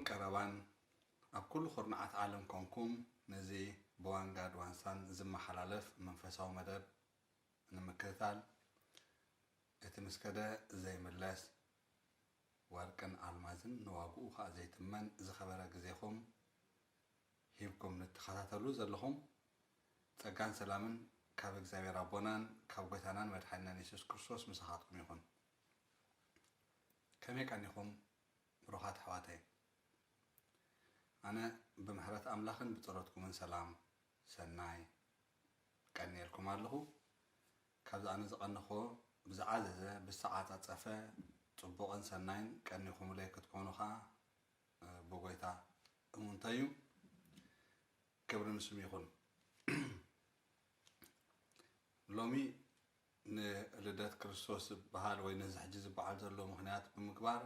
ቀረባን ኣብ ኩሉ ኩርናዓት ዓለም ኮንኩም ነዚ ብዋንጋድ ዋንሳን ዝመሓላለፍ መንፈሳዊ መደብ ንምክትታል፣ እቲ ምስ ከደ ዘይምለስ ወርቅን ኣልማዝን ንዋግኡ ኸኣ ዘይትመን ዝኸበረ ግዜኹም ሂብኩም ንትኸታተሉ ዘለኹም፣ ጸጋን ሰላምን ካብ እግዚኣብሔር ኣቦናን ካብ ጐይታናን መድሓኒናን የሱስ ክርስቶስ ምሳኻትኩም ይኹን። ከመይ ቀኒኹም ብሩኻት ኣሕዋተይ? ኣነ ብምሕረት ኣምላኽን ብጸሎትኩምን ሰላም ሰናይ ቀንየልኩም ኣለኹ። ካብዚ ኣነ ዝቐነኹዎ ብዝዓዘዘ፣ ብዝተዓጻጸፈ፣ ጽቡቕን ሰናይን ቀኒኹምለይ ክትኮኑ ኸኣ፣ እ፣ ብጐይታ እሙንተይ እዩ። ክብሪ ንስሙ ይኹን። ሎሚ ንልደት ክርስቶስ ዝበሃል ወይ ነዚ ሕጂ ዝበዓል ዘሎ ምኽንያት ብምግባር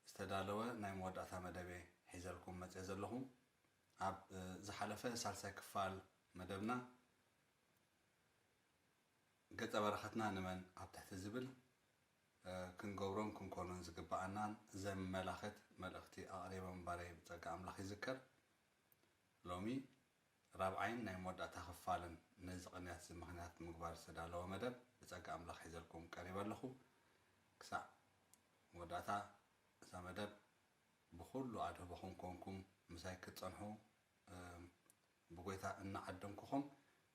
ዝተዳለወ ናይ መወዳእታ መደብ እየ ሒዘልኩም መጽየ ዘለኹ። ኣብ፣ እ፣ ዝሓለፈ ሳልሳይ ክፋል መደብና ገጸ በረኸትና ንመን ኣብ ትሕቲ ዝብል፣ እ፣ ክንገብሮን ክንኮኖን ዝግብኣናን ዘመላኽት መልእኽቲ ኣቕሪበ ምንባረይ ብጸጋ ኣምላኽ ይዝከር። ሎሚ ራብዓይን ናይ መወዳእታ ክፋልን ነዚ ቅንያት እዚ ምኽንያት ብምግባር ዝተዳለወ መደብ ብጸጋ ኣምላኽ ሒዘልኩም ቀሪበ ኣለኹ። ክሳዕ መወዳእታ እዛ መደብ ብኹሉ ኣድህቦኹም ኮንኩም ምሳይ ክትጸንሑ፣ እ፣ ብጎይታ እናዓደምኩኹም፣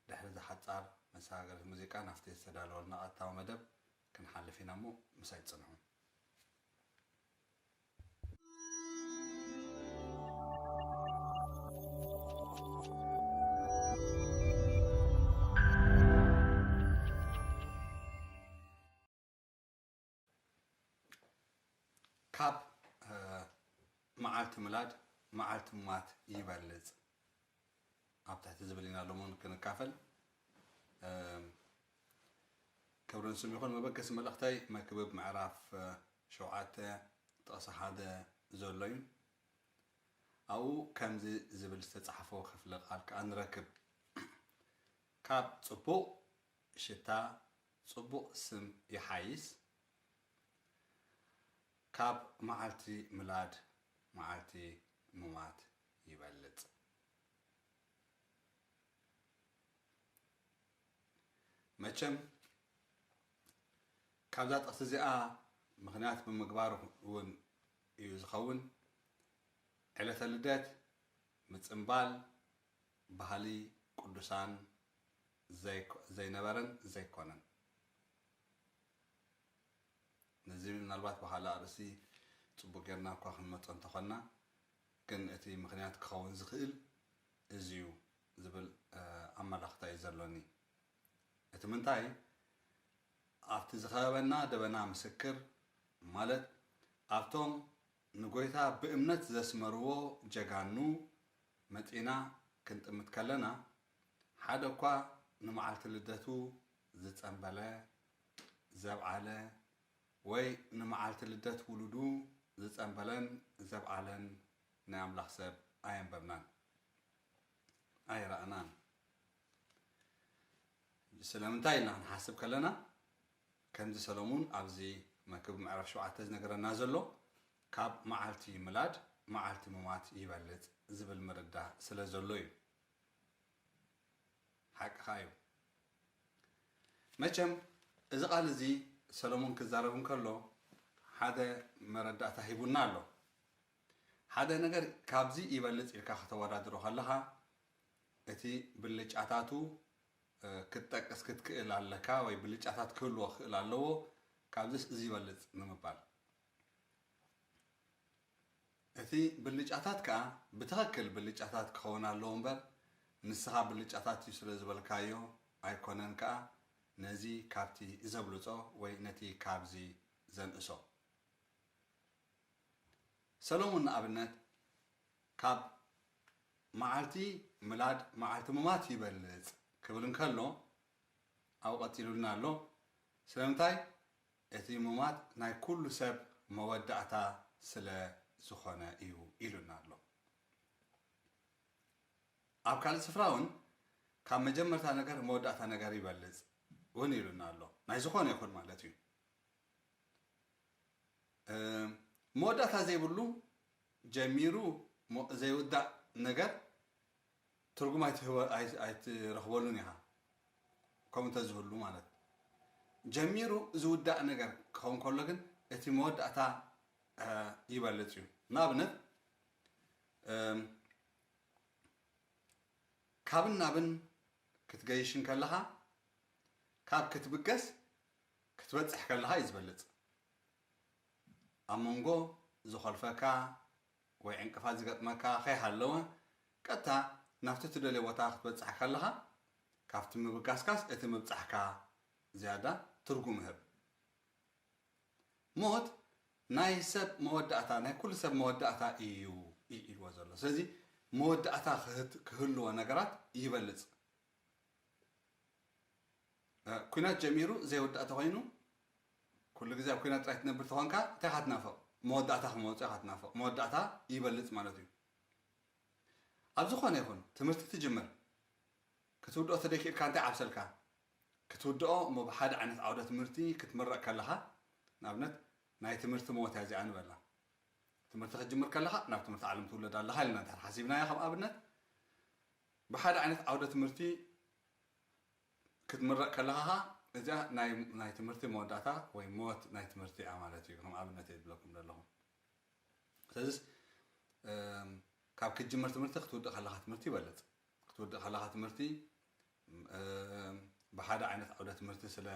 ድሕሪ እዛ ሓጻር መሰጋገሪት ሙዚቃ ናብቲ ዝተዳለወልና ቀጥታዊ መደብ ክንሓልፍ ኢና እሞ ምሳይ ጽንሑ። ካብ፣ እ፣ መዓልቲ ምላድ መዓልቲ ምማት ይበልጽ ኣብ ትሕቲ ዝብል ኢና ሎምን ክንካፈል። እ፣ ክብሪ ንስሙ ይኹን። መበገሲ መልእኽተይ መክብብ ምዕራፍ፣ እ፣ ሸውዓተ ጥቕሲ ሓደ ዘሎ እዩ። ኣብኡ ከምዚ ዝብል ዝተጻሕፈ ክፍለ ቃል ከኣ ንረክብ። ካብ ጽቡቕ ሽታ ጽቡቕ ስም ይሓይስ፣ ካብ መዓልቲ ምላድ መዓልቲ ምማት ይበልጽ። መቸም ካብዛ ጥቕሲ እዚኣ ምኽንያት ብምግባር እውን እዩ ዝኸውን። ዕለተ ልደት ምጽምባል ባህሊ ቅዱሳን ዘይኮ-፣ ዘይነበረን ዘይኮነን። ነዚ ምናልባት ብኻልእ ኣርእስቲ ጽቡቕ ጌርና እኳ ክንመጾ እንተኾንና፣ ግን እቲ ምኽንያት ክኸውን ዝኽእል እዚ እዩ ዝብል፣ እ፣ ኣመላኽታ እዩ ዘሎኒ። እቲ ምንታይ፣ ኣብቲ ዝኸበበና ደበና ምስክር፣ ማለት ኣብቶም ንጎይታ ብእምነት ዘስመርዎ ጀጋኑ መጺና ክንጥምት ከለና፣ ሓደ እኳ ንመዓልቲ ልደቱ ዝጸንበለ፣ ዘብዓለ፣ ወይ ንመዓልቲ ልደት ውሉዱ ዝጸንበለን ዘብዓለን ናይ ኣምላኽ ሰብ ኣየንበብናን፣ ኣይረኣናን። ስለምንታይ ኢልና ክንሓስብ ከለና፣ ከምዚ ሰሎሙን ኣብዚ መክብብ ምዕራፍ ሸውዓተ ዝነገረና ዘሎ፣ ካብ መዓልቲ ምላድ መዓልቲ ምማት ይበልጽ ዝብል ምርዳእ ስለ ዘሎ እዩ። ሓቅኻ እዩ። መቸም እዚ ቃል እዚ ሰሎሞን ክዛረብ እንከሎ ሓደ መረዳእታ ሂቡና ኣሎ። ሓደ ነገር ካብዚ ይበልጽ ኢልካ ከተወዳድሮ ከለኻ፣ እቲ ብልጫታቱ፣ እ፣ ክትጠቅስ ክትክእል ኣለካ፣ ወይ ብልጫታት ክህልዎ ክእል ኣለዎ፣ ካብዚስ እዚ ይበልጽ ንምባል። እቲ ብልጫታት ከኣ ብትኽክል ብልጫታት ክኸውን ኣለዎ እምበር፣ ንስኻ ብልጫታት እዩ ስለ ዝበልካዮ ኣይኮነን ከኣ ነዚ ካብቲ ዘብልጾ ወይ ነቲ ካብዚ ዘንእሶ። ሰሎሞን ንኣብነት ካብ መዓልቲ ምላድ መዓልቲ ምማት ይበልጽ ክብል እንከሎ፣ ኣብኡ ቀጺሉልና ኣሎ። ስለምንታይ? እቲ ምማት ናይ ኩሉ ሰብ መወዳእታ ስለ ዝኾነ እዩ ኢሉና ኣሎ። ኣብ ካልእ ስፍራ እውን ካብ መጀመርታ ነገር መወዳእታ ነገር ይበልጽ እውን ኢሉና ኣሎ። ናይ ዝኾነ ይኹን ማለት እዩ። እ፣ መወዳእታ ዘይብሉ ጀሚሩ ሞ-፣ ዘይውዳእ ነገር ትርጉም ኣይትህወ-፣ ኣይ-፣ ኣይትረኽበሉን ኢኻ። ከምኡ እንተዝህሉ ማለት። ጀሚሩ ዝውዳእ ነገር ክኸውን ከሎ ግን እቲ መወዳእታ፣ እ፣ ይበልጽ እዩ። ንኣብነት፣ እም፣ ካብን ናብን ክትገይሽ እንከለኻ፣ ካብ ክትብገስ ክትበጽሕ ከለኻ እዩ ዝበልጽ። ኣብ መንጎ ዝኾልፈካ ወይ ዕንቅፋት ዝገጥመካ ከይሃለወ፣ ቀጥታ ናብቲ ትደልዮ ቦታ ክትበጽሕ ከለኻ፣ ካብቲ ምብጋስካስ እቲ ምብጻሕካ ዝያዳ ትርጉም ይህብ። ሞት ናይ ሰብ መወዳእታ፣ ናይ ኩሉ ሰብ መወዳእታ እዩ ኢ-፣ ኢልዎ ዘሎ። ስለዚ መወዳእታ ክህት-፣ ክህልዎ ነገራት ይበልጽ። እ፣ ኲናት ጀሚሩ ዘይውዳእ ተኾይኑ፣ ኩሉ ግዜ ኣብ ኲናት ጥራይ ትነብር ተኾንካ፣ እንታይ ኢኻ ትናፍቕ? መወዳእታ ክመውጽእ ኢኻ ትናፍቕ። መወዳእታ ይበልጽ ማለት እዩ። ኣብ ዝኾነ ይኹን ትምህርቲ ትጅምር፣ ክትውድኦ ተደይክኢልካ እንታይ ዓብሰልካ? ክትውድኦ እሞ ብሓደ ዓይነት ዓውደ ትምህርቲ ክትምረቕ ከለኻ፣ ንኣብነት ናይ ትምህርቲ ሞት እያ እዚኣ ንበላ። ትምህርቲ ክትጅምር ከለኻ ናብ ትምህርቲ ዓለም ትውለድ ኣለኻ ኢልና እንድሕር ሓሲብናዮ ከም ኣብነት፣ ብሓደ ዓይነት ዓውደ ትምህርቲ ክትምረቕ ከለኻ ኸኣ እዚኣ ናይ፣ ናይ ትምህርቲ መወዳእታ ወይ ሞት ናይ ትምህርቲ እያ ማለት እዩ። ከም ኣብነት እየ ዝብለኩም ዘለኹ። ስለዚስ፣ እም፣ ካብ ክትጅምር ትምህርቲ ክትውድእ ከለኻ ትምህርቲ ይበልጽ። ክትውድእ ከለኻ ትምህርቲ፣ እም፣ ብሓደ ዓይነት ዓውደ ትምህርቲ ስለ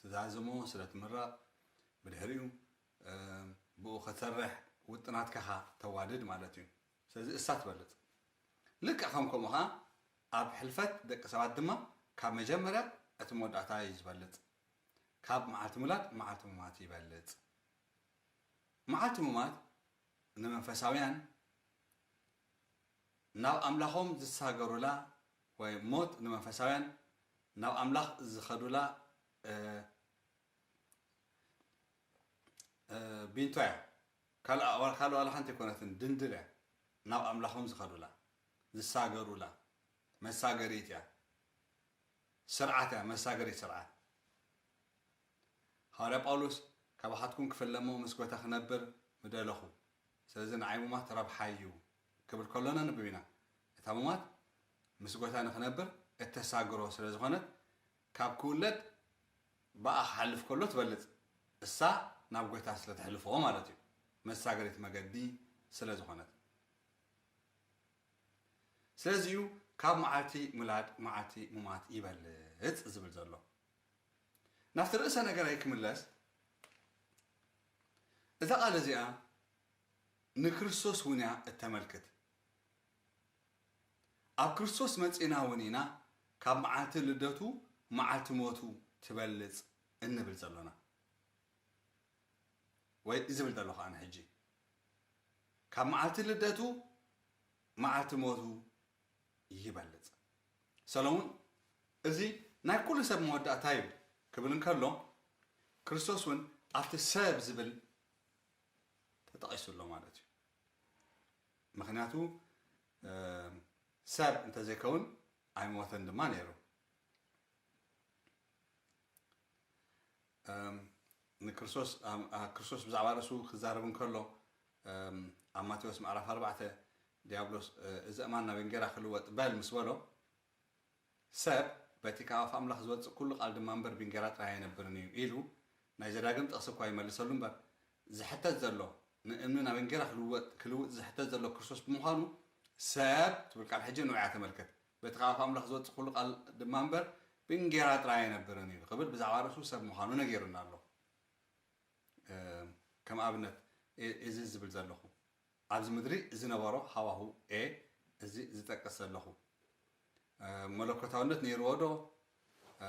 ትዛዝሞ፣ ስለ ትምረቕ፣ ብድሕሪኡ፣ እም፣ ብኡ ክትሰርሕ ውጥናትካ ኢኻ ተዋድድ ማለት እዩ። ስለዚ እሳ ትበልጽ። ልክዕ ከም ከምኡ ኸኣ ኣብ ሕልፈት ደቂ ሰባት ድማ ካብ መጀመርያ እቲ መወዳእታ እዩ ዝበልጽ። ካብ መዓልቲ ምውላድ መዓልቲ ምማት ይበልጽ። መዓልቲ ምማት ንመንፈሳውያን ናብ ኣምላኾም ዝሳገሩላ ወይ ሞት ንመንፈሳውያን ናብ ኣምላኽ ዝኸዱላ፣ እ፣ እ፣ ቢንቶ እያ። ካልኣ፣ ካልእ ዋላ ሓንቲ ኣይኮነትን፣ ድንድል እያ። ናብ ኣምላኾም ዝኸዱላ፣ ዝሳገሩላ፣ መሳገሪት እያ። ስርዓት እያ፣ መሳገሪት ስርዓት። ሃዋርያ ጳውሎስ፣ "ካባኻትኩም ክፍለ እሞ ምስ ጎይታ ክነብር ምደለኹ፣ ስለዚ ንዓይ ምሟት ረብሓ እዩ" ክብል ከሎ ነንብብ ኢና። እታ ምሟት ምስ ጎይታ ንኽነብር እተሳግሮ ስለ ዝኾነት፣ ካብ ክውለድ ብኣ ክሓልፍ ከሎ ትበልጽ። እሳ ናብ ጎይታ ስለ ተሕልፎ ማለት እዩ። መሳገሪት መገዲ ስለ ዝኾነት። ስለዚ እዩ ካብ መዓልቲ ምውላድ መዓልቲ ምሟት ይበልጽ ዝብል ዘሎ። ናብቲ ርእሰ ነገረይ ክምለስ፣ እዛ ቃል እዚኣ ንክርስቶስ እውን እያ እተመልክት። ኣብ ክርስቶስ መጺእና እውን ኢና ካብ መዓልቲ ልደቱ መዓልቲ ሞቱ ትበልጽ እንብል ዘሎና። ወይ ዝብል ዘለኹ ኣነ ሕጂ፣ ካብ መዓልቲ ልደቱ መዓልቲ ሞቱ ይበልጽ። ሰሎሙን፣ "እዚ ናይ ኩሉ ሰብ መወዳእታ እዩ" ክብል እንከሎ፣ ክርስቶስ እውን ኣብቲ ሰብ ዝብል ተጠቒሱ ኣሎ ማለት እዩ። ምኽንያቱ፣ እ፣ ሰብ እንተዘይከውን ኣይሞተን ድማ ነይሩ። እም፣ ንክርስቶስ፣ ኣም-፣ ኣ-፣ ክርስቶስ ብዛዕባ ርእሱ ክዛረብ እንከሎ፣ እም፣ ኣብ ማቴዎስ ምዕራፍ ኣርባዕተ፣ ዲያብሎስ፣ እ፣ "እዚ ኣእማን ናብ እንጌራ ክልወጥ በል" ምስ በሎ፣ ሰብ በቲ ካብ ኣፍ ኣምላኽ ዝወጽእ ኩሉ ቃል ድማ እምበር ብእንጌራ ጥራይ ኣይነብርን እዩ ኢሉ፣ ናይ ዘዳግም ጥቕሲ እኳ ይመልሰሉ እምበር፣ ዝሕተት ዘሎ፣ ንእምኒ ናብ እንጌራ ክልወጥ፣ ክልውጥ ዝሕተት ዘሎ ክርስቶስ ብምዃኑ፣ ሰብ ትብል ቃል ሕጂ ንዑ እያ ተመልክት። "በቲ ካብ ኣፍ ኣምላኽ ዝወጽእ ኩሉ ቃል ድማ እምበር ብእንጌራ ጥራይ ኣይነብርን እዩ" ክብል ብዛዕባ ርእሱ ሰብ ምዃኑ ነጊሩና ኣሎ። እ፣ ከም ኣብነት እ-፣ እዚ ዝብል ዘለኹ፣ ኣብዚ ምድሪ ዝነበሮ ሃዋሁ እየ እዚ ዝጠቅስ ዘለኹ። እ፣ መለኮታውነት ነይርዎ ዶ? እ፣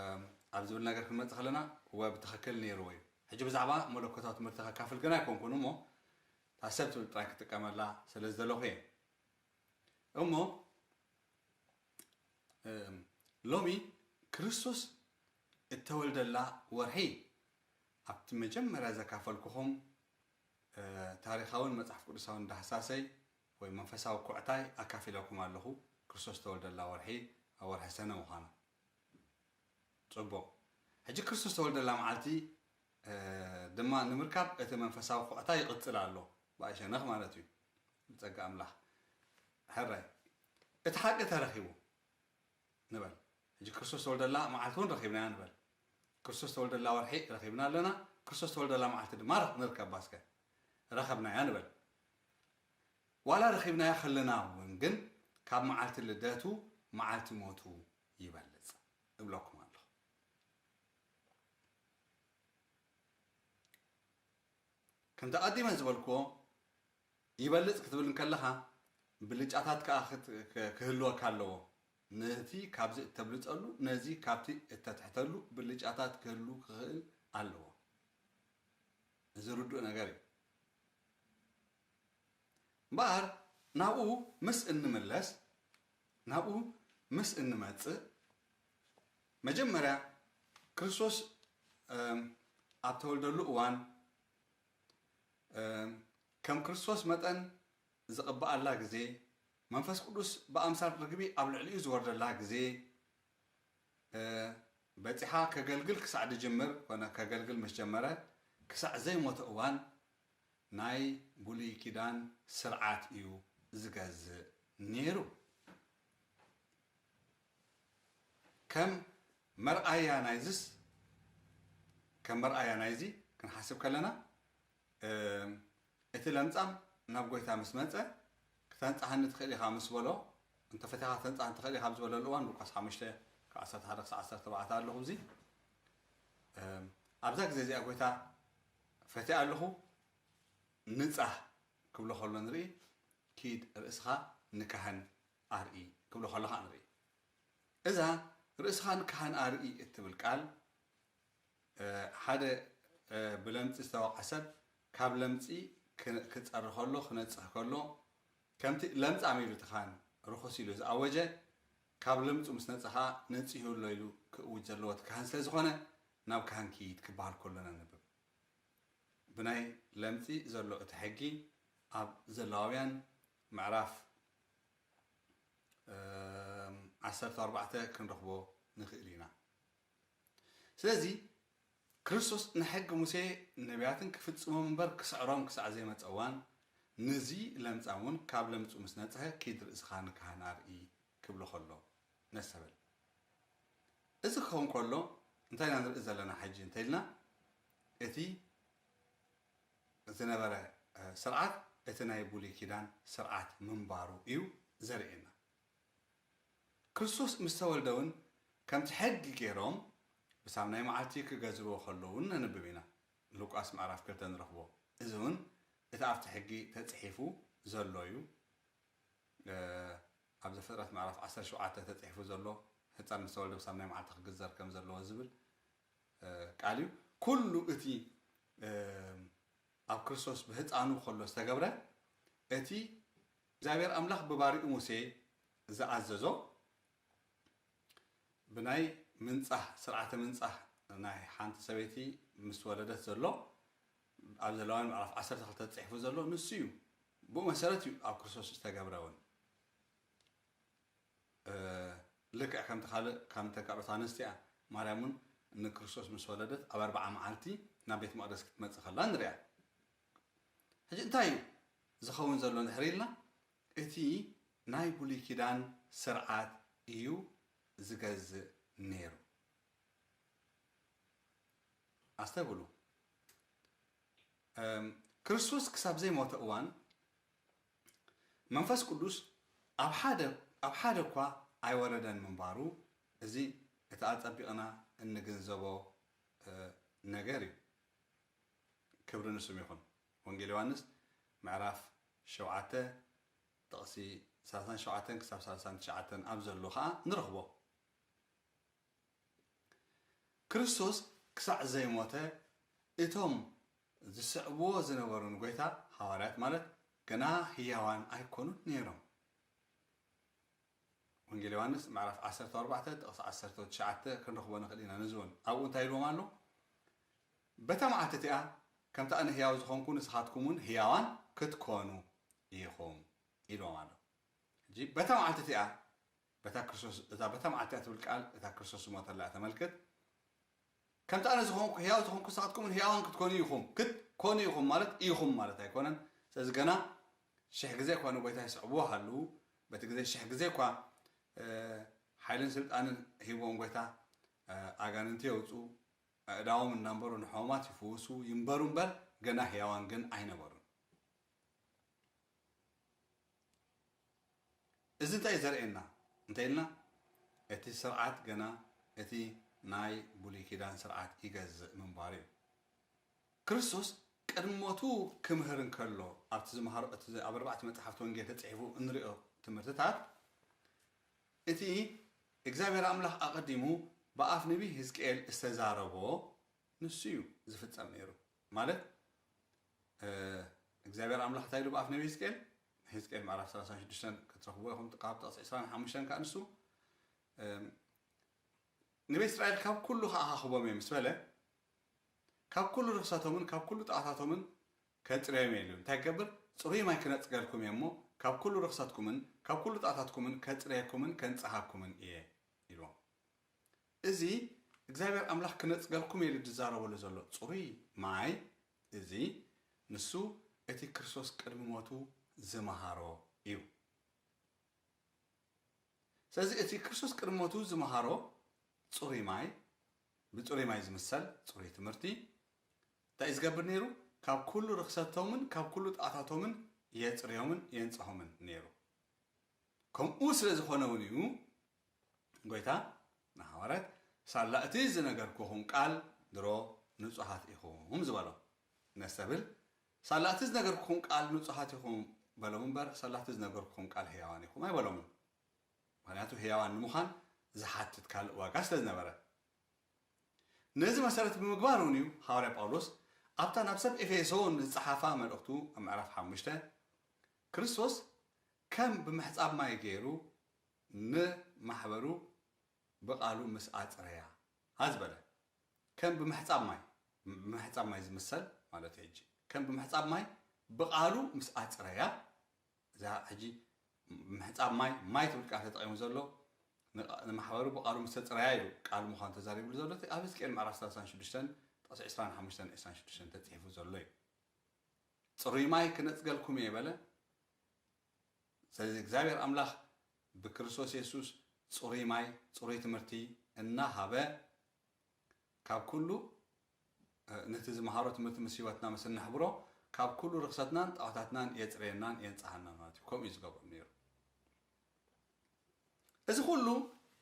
ኣብ ዝብል ነገር ክንመጽእ ከለና፣ እወ፣ ብትኽክል ነይርዎ እዩ። ሕጂ ብዛዕባ መለኮታዊ ትምህርቲ ከካፍል ግን ኣይኮንኩን እሞ፣ እታ ሰብ ትብል ጥራይ ክጥቀመላ ስለ ዝደለኹ እየ። እሞ፣ እም፣ ሎሚ ክርስቶስ እተወልደላ ወርሒ ኣብቲ መጀመርያ ዘካፈልኩኹም፣ እ፣ ታሪኻውን መጽሓፍ ቅዱሳውን ዳህሳሰይ ወይ መንፈሳዊ ኩዕታይ ኣካፊለኩም ኣለኹ። ክርስቶስ እተወልደላ ወርሒ ኣብ ወርሒ ሰነ ምዃና። ጽቡቕ። ሕጂ ክርስቶስ ዝተወልደላ መዓልቲ፣ እ፣ ድማ ንምርካብ እቲ መንፈሳዊ ኩዕታ ይቕጽል ኣሎ፣ ብኣይ ሸነኽ ማለት እዩ። ብጸጋ ኣምላኽ። ሕራይ እቲ ሓቂ ተረኺቡ ንበል። ሕጂ ክርስቶስ ተወልደላ መዓልቲ እውን ረኺብናያ ንበል። ክርስቶስ ተወልደላ ወርሒ ረኺብና ኣለና። ክርስቶስ ተወልደላ መዓልቲ ድማ ንርከባ እስከ። ረኸብናያ ንበል። ዋላ ረኺብናያ ከለና እውን ግን ካብ መዓልቲ ልደቱ መዓልቲ ሞቱ ይበልጽ እብለኩም ኣለኹ። ከምቲ ኣቐዲመ ዝበልክዎ ይበልጽ ክትብል እንከለኻ ብልጫታት ከኣ ክት- ክ- ክህልወካ ኣለዎ። ነቲ ካብዚ እተብልጸሉ ነዚ ካብቲ እተትሕተሉ ብልጫታት ክህሉ ክኽእል ኣለዎ። እዚ ርዱእ ነገር እዩ። እምበኣር ናብኡ ምስ እንምለስ ናብኡ ምስ እንመጽእ መጀመርያ ክርስቶስ እም፣ ኣብ ተወልደሉ እዋን እም፣ ከም ክርስቶስ መጠን ዝቕበኣላ ግዜ መንፈስ ቅዱስ ብኣምሳል ርግቢ ኣብ ልዕሊኡ ዝወርደላ ግዜ እ፣ በጺሓ ከገልግል ክሳዕ ድጅምር ኮነ ከገልግል ምስ ጀመረ ክሳዕ ዘይሞተ እዋን ናይ ብሉይ ኪዳን ስርዓት እዩ ዝገዝእ ነይሩ። ከም መርኣያ ናይዝስ ከም መርኣያ ናይዚ ክንሓስብ ከለና እቲ ለምጻም ናብ ጎይታ ምስ መጸ ክተንጻሃኒ ትኽእል ኢኻ ምስ በሎ እንተፈቲኻ ተንጻሃኒ ትኽእል ኢኻ ኣብ ዝበለሉ እዋን ሉቃስ ሓሙሽተ ካብ ዓሰርተ ሓደ ክሳብ ዓሰርተ ኣርባዕተ ኣለኹ እዚ ኣብዛ ግዜ እዚኣ ጎይታ ፈትያ ኣለኹ ንጻህ ክብሎ ከሎ ንርኢ ኪድ ርእስኻ ንካህን ኣርኢ ክብሎ ከሎ ከዓ ንርኢ እዛ ርእስኻ ንካህን ኣርኢ እትብል ቃል ሓደ ብለምጺ ዝተወቕዐ ሰብ ካብ ለምጺ ክጸሪ ከሎ ክነጽህ ከሎ ከምቲ ለምጻም ኢሉ እቲ ካህን ርኹስ ኢሉ ዝኣወጀ ካብ ለምጹ ምስ ነጸኻ ነጺሁ ኣሎ ኢሉ ክእውጅ ዘለዎ እቲ ካህን ስለ ዝኾነ ናብ ካህን ኪድ ክበሃል ከሎ ነንብብ ብናይ ለምጺ ዘሎ እቲ ሕጊ ኣብ ዘለዋውያን ምዕራፍ ዓሰርተ ኣርባዕተ ክንረኽቦ ንኽእል ኢና። ስለዚ ክርስቶስ ንሕጊ ሙሴ ነቢያትን ክፍጽሞም እምበር ክስዕሮም ክሳዕ ዘይመጸ እዋን ንዚ ለምጻም እውን ካብ ለምጹ ምስ ነጽሀ ኪድ ርእስኻ ንካህን ኣርኢ ክብሎ ከሎ ነሰበል እዚ ክኸውን ከሎ እንታይ ኢና ንርኢ ዘለና ሕጂ እንተኢልና እቲ ዝነበረ ስርዓት እቲ ናይ ብሉይ ኪዳን ስርዓት ምንባሩ እዩ ዘርእየና። ክርስቶስ ምስ ተወልደ እውን ከምቲ ሕጊ ገይሮም ብሳምናይ መዓልቲ ክገዝርዎ ከለዉ እውን ነንብብ ኢና። ሉቃስ ምዕራፍ ክልተ ንረኽቦ። እዚ እውን እቲ ኣብቲ ሕጊ ተፅሒፉ ዘሎ እዩ። ኣብ ዘፍጥረት ምዕራፍ ዓሰርተ ሸውዓተ ተፅሒፉ ዘሎ ህፃን ምስ ተወልደ ብሳምናይ መዓልቲ ክግዘር ከም ዘለዎ ዝብል ቃል እዩ። ኩሉ እቲ ኣብ ክርስቶስ ብህፃኑ ከሎ ዝተገብረ እቲ እግዚኣብሔር ኣምላኽ ብባሪኡ ሙሴ ዝኣዘዞ ብናይ ምንፃህ ስርዓተ ምንፃህ ናይ ሓንቲ ሰበይቲ ምስ ወለደት ዘሎ ኣብ ዘለዋን ምዕራፍ ዓሰርተ ክልተ ተፅሒፉ ዘሎ ንሱ እዩ። ብኡ መሰረት እዩ ኣብ ክርስቶስ ዝተገብረ እውን ልክዕ ከምቲ ካልእ ከምተን ካልኦት ኣንስቲ እያ ማርያም እውን ንክርስቶስ ምስ ወለደት ኣብ ኣርብዓ መዓልቲ ናብ ቤት መቕደስ ክትመፅእ ከላ ንሪኣ። ሕጂ እንታይ እዩ ዝኸውን ዘሎ እንድሕር ኢልና እቲ ናይ ብሉይ ኪዳን ስርዓት እዩ ዝገዝእ ነይሩ። ኣስተብሉ። ክርስቶስ ክሳብ ዘይሞተ እዋን መንፈስ ቅዱስ ኣብ ሓደ ኣብ ሓደ እኳ ኣይወረደን ምንባሩ እዚ እቲ ኣጸቢቕና እንግንዘቦ ነገር እዩ። ክብሪ ንስም ይኹን። ወንጌል ዮሃንስ ምዕራፍ ሸውዓተ ጥቕሲ ሰላሳን ሸውዓተን ክሳብ ሰላሳን ትሽዓተን ኣብ ዘሎ ኸዓ ንረኽቦ። ክርስቶስ ክሳዕ ዘይሞተ እቶም ዝስዕብዎ ዝነበሩ ንጎይታ ሃዋርያት ማለት ገና ህያዋን ኣይኮኑን ነይሮም። ወንጌል ዮሃንስ ምዕራፍ ዓሰርተ ኣርባዕተ ጥቕሲ ዓሰርተ ትሽዓተ ክንረኽቦ ንኽእል ኢና። ነዚ እውን ኣብኡ እንታይ ኢልዎም ኣሎ? በታ መዓልቲ እቲኣ ከምቲ ኣነ ህያው ዝኾንኩ ንስኻትኩም እውን ህያዋን ክትኮኑ ኢኹም ኢልዎም ኣሎ። ሕጂ በታ መዓልቲ እቲኣ በታ ክርስቶስ እዛ በታ መዓልቲ እያ ትብል ቃል እታ ክርስቶስ ዝሞተላ እያ ተመልክት። ከምቲ ኣነ ዝኾንኩ ህያው ዝኾንኩ ንስኻትኩም እውን ህያዋን ክትኮኑ ኢኹም። ክትኮኑ ኢኹም ማለት ኢኹም ማለት ኣይኮነን። ስለዚ ገና ሽሕ ግዜ እኳ ንጎይታ ይስዕብዎ ሃልዉ፣ በቲ ግዜ ሽሕ ግዜ እኳ ሓይልን ስልጣንን ሂብዎም ጎይታ፣ ኣጋንንቲ የውፅኡ፣ ኣእዳዎም እናንበሩ ንሕሙማት ይፍውሱ ይንበሩ እምበር፣ ገና ህያዋን ግን ኣይነበሩን። እዚ እንታይ እዩ ዘርእየና እንተ ኢልና፣ እቲ ስርዓት ገና እቲ ናይ ብሉይ ኪዳን ስርዓት ይገዝእ ምንባሩ እዩ። ክርስቶስ ቅድሚ ሞቱ ክምህር እንከሎ፣ ኣብቲ ዝመሃሮ፣ እቲ ኣብ ኣርባዕተ መጽሓፍቲ ወንጌል ተጻሒፉ እንሪኦ ትምህርትታት፣ እቲ እግዚኣብሔር ኣምላኽ ኣቐዲሙ ብኣፍ ነቢይ ህዝቅኤል ዝተዛረቦ ንሱ እዩ ዝፍጸም ነይሩ። ማለት እግዚኣብሔር ኣምላኽ እንታይ ኢሉ ብኣፍ ነቢይ ህዝቅኤል? ህዝቅኤል ምዕራፍ ሰላሳን ሽዱሽተን ክትረኽብዎ ኢኹም፣ ካብ ጥቕሲ ዕስራን ሓሙሽተን ከኣ ንሱ ንቤት እስራኤል ካብ ኩሉ ከኣኻኽቦም እየ ምስ በለ፣ ካብ ኩሉ ርኽሰቶምን ካብ ኩሉ ጣዖታቶምን ከጽርዮም እየ ኢሉ። እንታይ ክገብር? ጽሩይ ማይ ክነጽገልኩም እየ እሞ፣ ካብ ኩሉ ርኽሰትኩምን ካብ ኩሉ ጣዖታትኩምን ከጽርየኩምን ከንጽሃኩምን እየ ኢልዎም። እዚ እግዚኣብሔር ኣምላኽ ክነጽገልኩም እየ ኢሉ ዝዛረበሉ ዘሎ ጽሩይ ማይ፣ እዚ ንሱ እቲ ክርስቶስ ቅድሚ ሞቱ ዝመሃሮ እዩ። ስለዚ እቲ ክርስቶስ ቅድሚ ሞቱ ዝመሃሮ ጽሩይ ማይ፣ ብጽሩይ ማይ ዝምሰል ጽሩይ ትምህርቲ እንታይ እዩ ዝገብር ነይሩ? ካብ ኩሉ ርኽሰቶምን ካብ ኩሉ ጣዖታቶምን የጽርዮምን የንጽሆምን ነይሩ። ከምኡ ስለ ዝኾነ እውን እዩ ጎይታ ንሃዋርያት፣ ሳላ እቲ ዝነገርኩኹም ቃል ድሮ ንጹሃት ኢኹም ዝበሎም። ነስተብል፣ ሳላ እቲ ዝነገርኩኹም ቃል ንጹሃት ኢኹም በሎም እምበር፣ ሳላ እቲ ዝነገርኩኹም ቃል ህያዋን ኢኹም ኣይበሎምን። ምኽንያቱ ህያዋን ንምዃን ዝሓትት ካልእ ዋጋ ስለ ዝነበረ። ነዚ መሰረት ብምግባር እውን እዩ ሃዋርያ ጳውሎስ ኣብታ ናብ ሰብ ኤፌሶን ዝጸሓፋ መልእኽቱ ኣብ ምዕራፍ ሓሙሽተ፣ ክርስቶስ ከም ብምሕጻብ ማይ ገይሩ ንማሕበሩ ብቓሉ ምስ ኣጽረያ ዝበለ። ከም ብምሕጻብ ማይ፣ ብምሕጻብ ማይ ዝምሰል ማለት እዩ። ሕጂ ከም ብምሕጻብ ማይ ብቓሉ ምስ ኣጽረያ፣ እዛ ሕጂ ምሕጻብ ማይ፣ ማይ ትብል ቃል ተጠቒሙ ዘሎ ንቓ-፣ ንማሕበሩ ብቓሉ ምስ ተጽረያ እዩ ቃል ምዃኑ ተዛሪብሉ ዘሎ። እቲ ኣብ ሕዝቅኤል ምዕራፍ ሰላሳን ሽዱሽተን ጥቕሲ ዕስራን ሓሙሽተን ዕስራን ሽዱሽተን ተጻሒፉ ዘሎ እዩ። ጽሩይ ማይ ክነጽገልኩም እየ በለ። ስለዚ እግዚኣብሔር ኣምላኽ ብክርስቶስ የሱስ ጽሩይ ማይ፣ ጽሩይ ትምህርቲ እናሃበ ካብ ኩሉ፣ እ፣ ነቲ ዝመሃሮ ትምህርቲ ምስ ህይወትና ምስ እነሕብሮ፣ ካብ ኩሉ ርኽሰትናን ጣዖታትናን የጽርየናን የንጽሃናን ማለት እዩ። ከምኡ እዩ ዝገብሮ ነይሩ። እዚ ኩሉ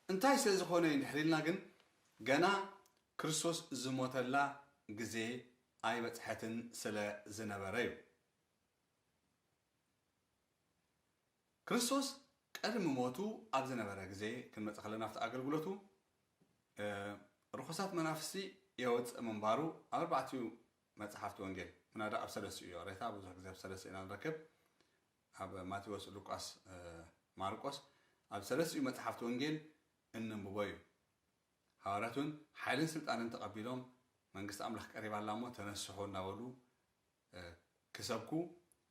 እንታይ ስለ ዝኾነ እዩ እንድሕር ኢልና ግን፣ ገና ክርስቶስ ዝሞተላ ግዜ ኣይበጽሐትን ስለ ዝነበረ እዩ። ክርስቶስ ቅድሚ ሞቱ ኣብ ዝነበረ ግዜ ክንመጽእ ከለና፣ ኣብቲ ኣገልግሎቱ፣ እ፣ ርኹሳት መናፍስቲ የወጽእ ምንባሩ ኣብ ኣርባዕቲኡ መጽሓፍቲ ወንጌል፣ ምናዳ ኣብ ሰለስቲኡ እዩ። ሬታ ብዙሕ ግዜ ኣብ ሰለስቲኡ ኢና ንረክብ። ኣብ ማቴዎስ፣ ሉቃስ፣ እ፣ ማርቆስ፣ ኣብ ሰለስቲኡ መጽሓፍቲ ወንጌል እንንብቦ እዩ። ሃዋርያት እውን ሓይልን ስልጣንን ተቐቢሎም፣ መንግስቲ ኣምላኽ ቀሪባ ኣላ እሞ ተነስሑ እናበሉ፣ እ፣ ክሰብኩ፣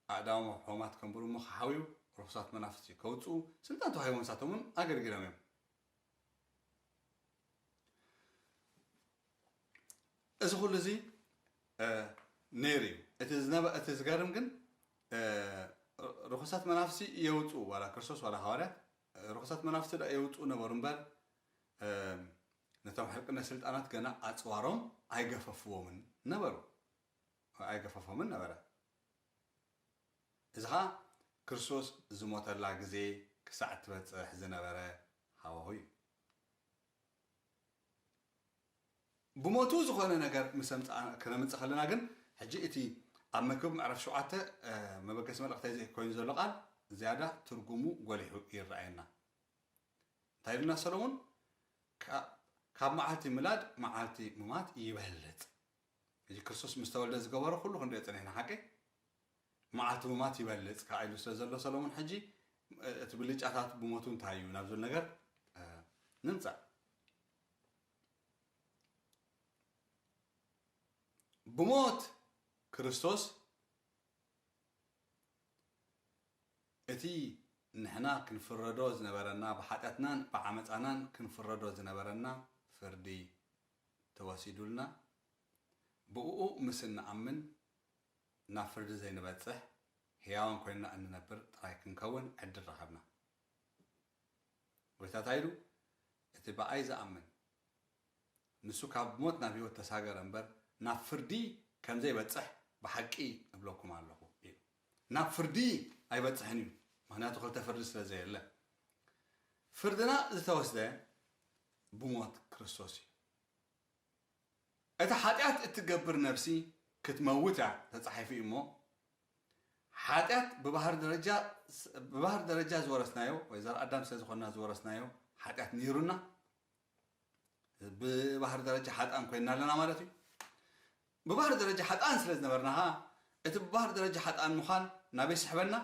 ኣእዳዎም ኣብ ሕሙማት ከንብሩ እሞ ክሓውዩ፣ ርኹሳት መናፍስቲ ከውፅኡ ስልጣን ተዋሂቦም ንሳቶም እውን ኣገልጊሎም እዮም። እዚ ኩሉ እዚ፣ እ፣ ነይሩ እዩ። እቲ ዝነበ-፣ እቲ ዝገርም ግን፣ እ፣ ርኹሳት መናፍስቲ የውፅኡ፣ ዋላ ክርስቶስ ዋላ ሃዋርያት፣ እ፣ ርኹሳት መናፍስቲ ደኣ የውፅኡ ነበሩ እምበር፣ እ፣ ነቶም ሕልቅነት ስልጣናት ገና ኣፅዋሮም ኣይገፈፍዎምን ነበሩ። ኣይገፈፎምን ነበረ። እዚ ኸኣ ክርስቶስ ዝሞተላ ግዜ ክሳዕ እትበጽሕ ዝነበረ ሃዋሁ እዩ። ብሞቱ ዝኾነ ነገር ምስ ኣምጽኣ-፣ ክነምጽእ ከለና ግን፣ ሕጂ እቲ ኣብ መክብብ ምዕራፍ ሸውዓተ፣ እ፣ መበገሲ መልእኽተይ እዚ ኮይኑ ዘሎ ቃል ዝያዳ ትርጉሙ ጎሊሑ ይረኣየና። እንታይ ኢሉና ሰሎሞን? "ካ-፣ ካብ መዓልቲ ምላድ መዓልቲ ምማት ይበልጽ።" ሕጂ ክርስቶስ ምስ ተወልደ ዝገበሮ ኩሉ ክንሪኦ ጸኒሕና፣ ሓቂ? "መዓልቲ ምማት ይበልጽ" ከኣ ኢሉ ስለ ዘሎ ሰሎሞን፣ ሕጂ እቲ ብልጫታት ብሞቱ እንታይ እዩ ናብ ዝብል ነገር፣ እ፣ ንምጻእ። ብሞት ክርስቶስ እቲ ንሕና ክንፍረዶ ዝነበረና፣ ብሓጢኣትናን ብዓመጻናን ክንፍረዶ ዝነበረና ፍርዲ ተወሲዱልና፣ ብእኡ ምስ እንኣምን ናብ ፍርዲ ዘይንበጽሕ፣ ህያዋን ኮይንና እንነብር ጥራይ ክንከውን ዕድል ረኸብና። ጎይታ እንታይ ኢሉ? እቲ ብኣይ ዝኣምን ንሱ ካብ ሞት ናብ ህይወት ተሳገረ እምበር ናብ ፍርዲ ከም ዘይበጽሕ ብሓቂ እብለኩም ኣለኹ ኢሉ። ናብ ፍርዲ ኣይበጽሕን እዩ፣ ምኽንያቱ ክልተ ፍርዲ ስለ ዘየለ። ፍርድና ዝተወስደ ብሞት ክርስቶስ እዩ። እታ ሓጢኣት እትገብር ነፍሲ ክትመውት እያ ተጻሒፉ እዩ እሞ፣ ሓጢኣት ብባህር ደረጃ፣ ብባህር ደረጃ ዝወረስናዮ ወይ ዘር ኣዳም ስለ ዝኾንና ዝወረስናዮ ሓጢኣት ነይሩና፣ ብባህር ደረጃ ሓጥኣን ኮይንና ኣለና ማለት እዩ። ብባህር ደረጃ ሓጥኣን ስለ ዝነበርና ኸዓ፣ እቲ ብባህር ደረጃ ሓጥኣን ምዃን ናበይ ስሕበና?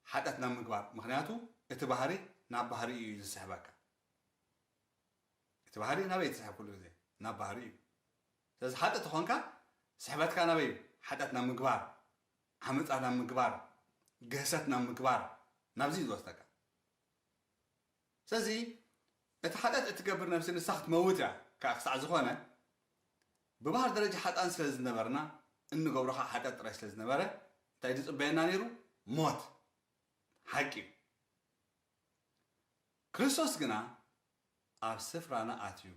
ሓጢኣት ናብ ምግባር። ምኽንያቱ እቲ ባህሪ ናብ ባህሪ እዩ ዝስሕበካ። እቲ ባህሪ ናበይ ትስሕብ? ኩሉ ግዜ ናብ ባህሪ እዩ። ስለዚ ሓጢእ ተኾንካ ስሕበትካ ናበይ እዩ? ሓጢኣት ናብ ምግባር፣ ዓመፃ ናብ ምግባር፣ ግህሰት ናብ ምግባር፣ ናብዚ እዩ ዝወስደካ። ስለዚ እቲ ሓጢኣት እትገብር ነፍሲ ንሳ ክትመውት እያ። ከዓ ክሳዕ ዝኾነ ብባህር ደረጃ ሓጥኣን ስለ ዝነበርና፣ እንገብሮ ከዓ ሓጢኣት ጥራይ ስለ ዝነበረ፣ እንታይ ዝፅበየና ነይሩ? ሞት። ሓቂ እዩ። ክርስቶስ ግና ኣብ ስፍራና ኣትዩ።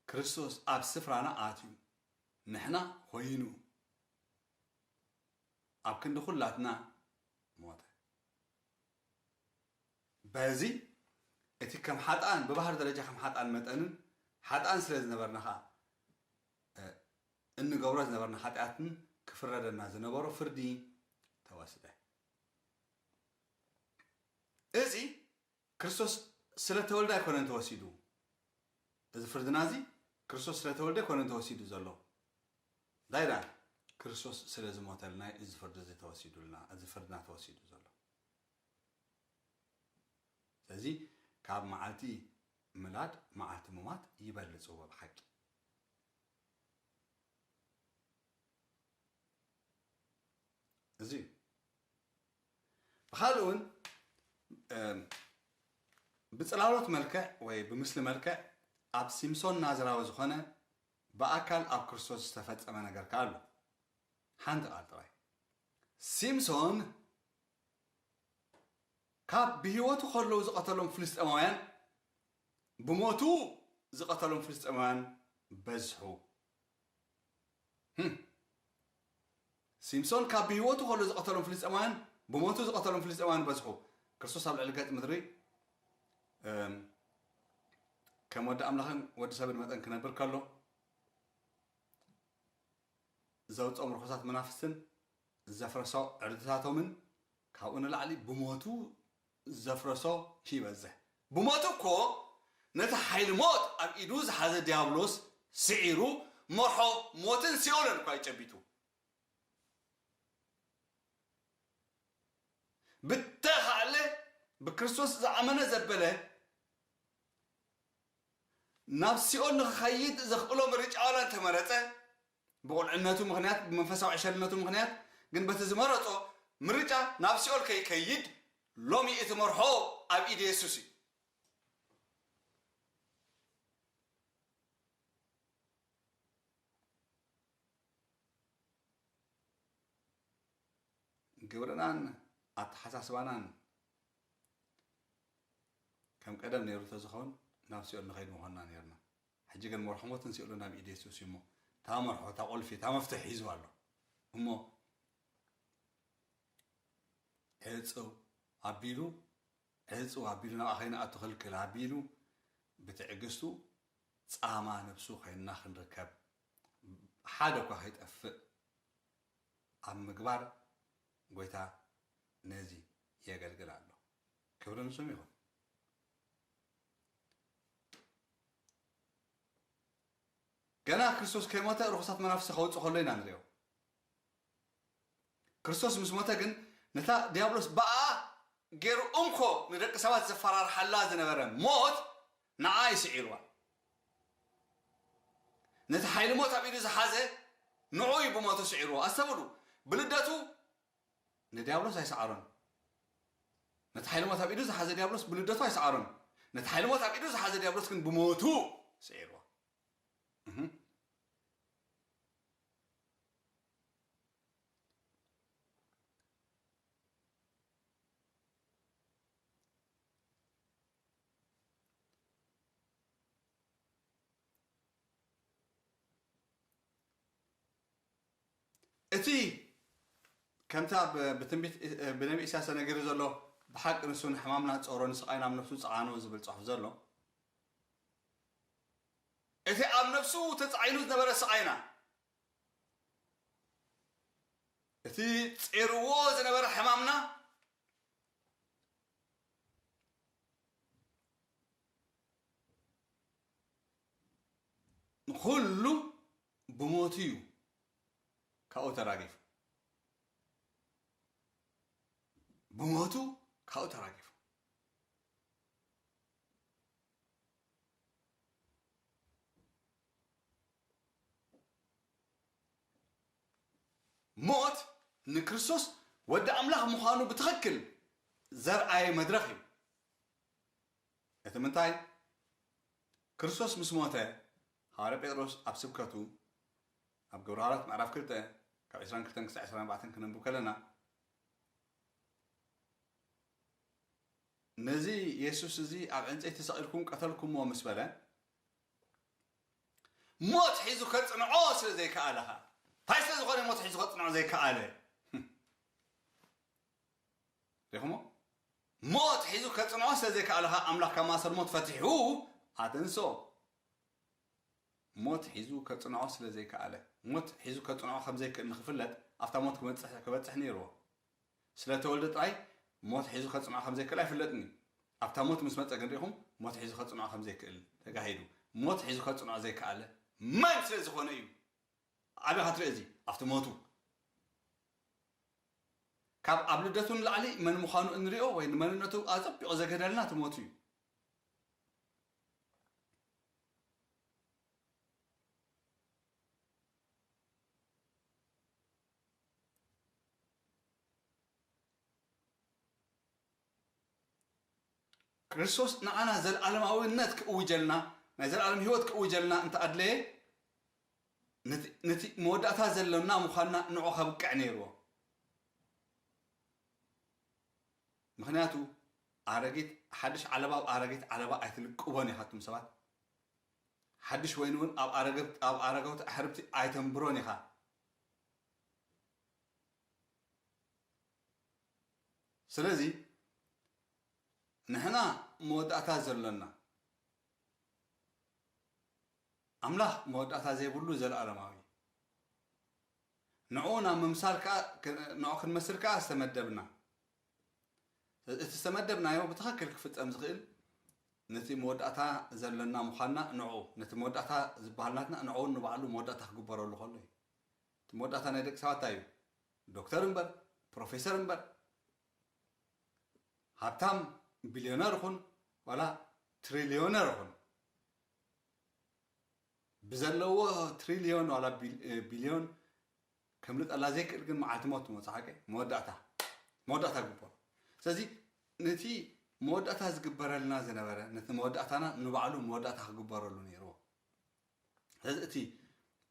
ክርስቶስ ኣብ ስፍራና ኣትዩ ንሕና ኮይኑ ኣብ ክንዲ ኩላትና ሞተ። በዚ እቲ ከም ሓጥኣን፣ ብባህሪ ደረጃ ከም ሓጥኣን መጠንን ሓጥኣን ስለ ዝነበርና ኸዓ፣ እ፣ እንገብሮ ዝነበርና ሓጢኣትን ክፍረደና ዝነበሮ ፍርዲ ተወስደ። እዚ ክርስቶስ ስለ ተወልደ ኣይኮነን ተወሲዱ። እዚ ፍርድና እዚ ክርስቶስ ስለ ተወልደ ኣይኮነን ተወሲዱ ዘሎ። እንታይ ደኣ? ክርስቶስ ስለ ዝሞተልና እዩ እዚ ፍርዲ እዚ ተወሲዱልና፣ እዚ ፍርድና ተወሲዱ ዘሎ። ስለዚ ካብ መዓልቲ ምላድ መዓልቲ ምሟት ይበልጽዎ ብሓቂ። እዚ እዩ። ብኻልእ እውን፣ እም፣ ብጽላሎት መልክዕ ወይ ብምስሊ መልክዕ ኣብ ሲምሶን ናዝራዊ ዝኾነ ብኣካል ኣብ ክርስቶስ ዝተፈጸመ ነገር ከኣ ኣሎ። ሓንቲ ቃል ጥራይ። ሲምሶን ካብ ብህይወቱ ከለዉ ዝቐተሎም ፍልስጤማውያን፣ ብሞቱ ዝቐተሎም ፍልስጤማውያን በዝሑ። ህም። ሲምሶን ካብ ብህይወቱ ከሎ ዝቐተሎም ፍልስጤማውያን፣ ብሞቱ ዝቐተሎም ፍልስጤማውያን በዝሑ። ክርስቶስ ኣብ ልዕሊ ገጽ ምድሪ፣ እም፣ ከም ወዲ ኣምላኽን ወዲ ሰብን መጠን ክነብር ከሎ፣ ዘውጽኦም ርኹሳት መናፍስትን ዘፍረሶ ዕርድታቶምን ካብኡ ንላዕሊ ብሞቱ ዘፍረሶ ይበዝሕ። ብሞቱ እኮ ነቲ ሓይሊ ሞት ኣብ ኢዱ ዝሓዘ ዲያብሎስ ስዒሩ፣ መርሖ ሞትን ሲኦልን እኳ እዩ ጨቢጡ። ብተኻእለ ብክርስቶስ ዝኣመነ ዘበለ ናብ ሲኦል ንኽኸይድ ዘኽእሎ ምርጫ ዋላ እንተመረጸ፣ ብቑልዕነቱ ምኽንያት፣ ብመንፈሳዊ ዕሸልነቱ ምኽንያት፣ ግን በቲ ዝመረጾ ምርጫ ናብ ሲኦል ከይከይድ ሎሚ እቲ መርሖ ኣብ ኢድ የሱስ እዩ። ግብርናን ኣተሓሳስባናን ከም ቀደም ነይሩ ተዝኸውን ናብ ሲኦል ንኸይድ ምኾንና ነይርና። ሕጂ ግን መርሖ ሞትን ሲኦልን ናብ ኢድ የሱስ እዩ እሞ፣ እታ መርሖ፣ እታ ቁልፊ፣ እታ መፍትሕ ሒዙ ኣሎ። እሞ ዕጽው ኣቢሉ፣ ዕጽው ኣቢሉ፣ ናብኣ ከይንኣቱ ክልክል ኣቢሉ፣ ብትዕግስቱ ጻማ ነብሱ ኮይንና ክንርከብ፣ ሓደ እኳ ከይጠፍእ ኣብ ምግባር ጎይታ ነዚ የገልግል ኣሎ። ክብሪ ንስም ይኹን። ገና ክርስቶስ ከይሞተ ርኹሳት መናፍስቲ ከውጽእ ከሎ ኢና ንሪኦ። ክርስቶስ ምስ ሞተ ግን ነታ ዲያብሎስ ብኣ ገይሩ እንኮ ንደቂ ሰባት ዘፈራርሓላ ዝነበረ ሞት ንዓ እዩ ስዒርዋ። ነቲ ሓይሊ ሞት ኣብ ኢዱ ዝሓዘ ንዑ እዩ ብሞቱ ስዒርዎ። ኣስተብሉ፣ ብልደቱ ንዲያብሎስ ኣይሰዓሮን። ነቲ ሓይሊ ሞት ኣብ ኢዱ ዝሓዘ ዲያብሎስ ብልደቱ ኣይሰዓሮን። ነቲ ሓይሊ ሞት ኣብ ኢዱ ዝሓዘ ዲያብሎስ ግን ብሞቱ ስዒርዎ። እህ። እቲ ከምቲ ኣብ ብትንቢት ብነቢ ኢሳያስ ተነጊሩ ዘሎ፣ ብሓቂ ንሱ ንሕማምና ጾሮ ንስቓይና ኣብ ነፍሱ ጸዓኖ ዝብል ጽሑፍ ዘሎ፣ እቲ ኣብ ነፍሱ ተጻዒኑ ዝነበረ ስቓይና፣ እቲ ጼርዎ ዝነበረ ሕማምና፣ ንኹሉ ብሞቱ እዩ ካብኡ ተራጊፉ። ብሞቱ ካብኡ ተራጊፉ። ሞት ንክርስቶስ ወዲ ኣምላኽ ምዃኑ ብትኽክል ዘርኣየ መድረኽ እዩ። እቲ ምንታይ? ክርስቶስ ምስ ሞተ፣ ሃዋርያ ጴጥሮስ ኣብ ስብከቱ፣ ኣብ ግብረ ሃዋርያት ምዕራፍ ክልተ ካብ ዕስራን ክልተን ክሳዕ ዕስራን ኣርባዕተን ክነንብብ ከለና፣ ነዚ የሱስ እዚ ኣብ ዕንጸይቲ ሰቒልኩም ቀተልኩምዎ ምስ በለ፣ ሞት ሒዙ ከጽንዖ ስለ ዘይከኣለ ኸኣ። እንታይ ስለ ዝኾነ ሞት ሒዙ ከጽንዖ ዘይከኣለ? ሪኹሞ? ሞት ሒዙ ከጽንዖ ስለ ዘይከኣለ ኸኣ ኣምላኽ ካብ ማእሰር ሞት ፈቲሑ ኣተንስኦ። ሞት ሒዙ ከጽንዖ ስለ ዘይከኣለ፣ ሞት ሒዙ ከጽንዖ ከም ዘይክእል ንኽፍለጥ ኣብታ ሞት ክበጽሕ፣ ክበጽሕ ነይርዎ። ስለ ተወልደ ጥራይ ሞት ሒዙ ከጽንዖ ከም ዘይክእል ኣይፍለጥን እዩ። ኣብታ ሞት ምስ መጸ ግን ሪኢኹም ሞት ሒዙ ከጽንዖ ከም ዘይክእል ተጋሂዱ። ሞት ሒዙ ከጽንዖ ዘይከኣለ መን ስለ ዝኾነ እዩ? ኣበይ ኢኻ ትሪኦ እዚ? ኣብቲ ሞቱ። ካብ ኣብ ልደቱ ንላዕሊ መን ምዃኑ እንሪኦ ወይ ንመንነቱ ኣጸቢቑ ዘግህደልና እቲ ሞቱ እዩ። ክርስቶስ ንዓና ዘለኣለማዊነት ክእውጀልና፣ ናይ ዘለኣለም ህይወት ክእውጀልና እንተ ኣድለየ፣ ነቲ፣ ነቲ መወዳእታ ዘሎና ምዃንና ንዑ ከብቅዕ ነይርዎ። ምኽንያቱ፣ ኣረጊት፣ ሓድሽ ዓለባ ኣብ ኣረጊት ዓለባ ኣይትልቅቦን ኢኻ ኣቱም ሰባት። ሓድሽ ወይኒ እውን ኣብ ኣረገብ-፣ ኣብ ኣረገውቲ ኣሕርብቲ ኣይተንብሮን ኢኻ። ስለዚ፣ ንሕና መወዳእታ ዘሎና፣ ኣምላኽ መወዳእታ ዘይብሉ ዘለኣለማዊ። ንዕኡ ናብ ምምሳል ከኣ፣ ክ-፣ ንዕኡ ክንመስል ከኣ ዝተመደብና። እቲ ዝተመደብናዮ ብትኽክል ክፍጸም ዝኽእል፣ ነቲ መወዳእታ ዘሎና ምዃንና ንዕኡ፣ ነቲ መወዳእታ ዝበሃል ናትና ንዕኡ ንባዕሉ መወዳእታ ክግበረሉ ከሎ እዩ። እቲ መወዳእታ ናይ ደቂ ሰባት እንታይ እዩ? ዶክተር እምበር፣ ፕሮፌሰር እምበር፣ ሃብታም ቢልዮነር ይኹን ዋላ ትሪልዮነር ይኹን፣ ብዘለዎ ትሪልዮን ዋላ ቢል-፣ ቢልዮን ከምልጠላ ዘይክእል ግን መዓልቲ ሞት ትመጽእ ሓቂ መወዳእታ፣ መወዳእታ ግበሮ። ስለዚ ነቲ መወዳእታ ዝግበረልና ዝነበረ፣ ነቲ መወዳእታና ንባዕሉ መወዳእታ ክግበረሉ ነይርዎ። ስለዚ እቲ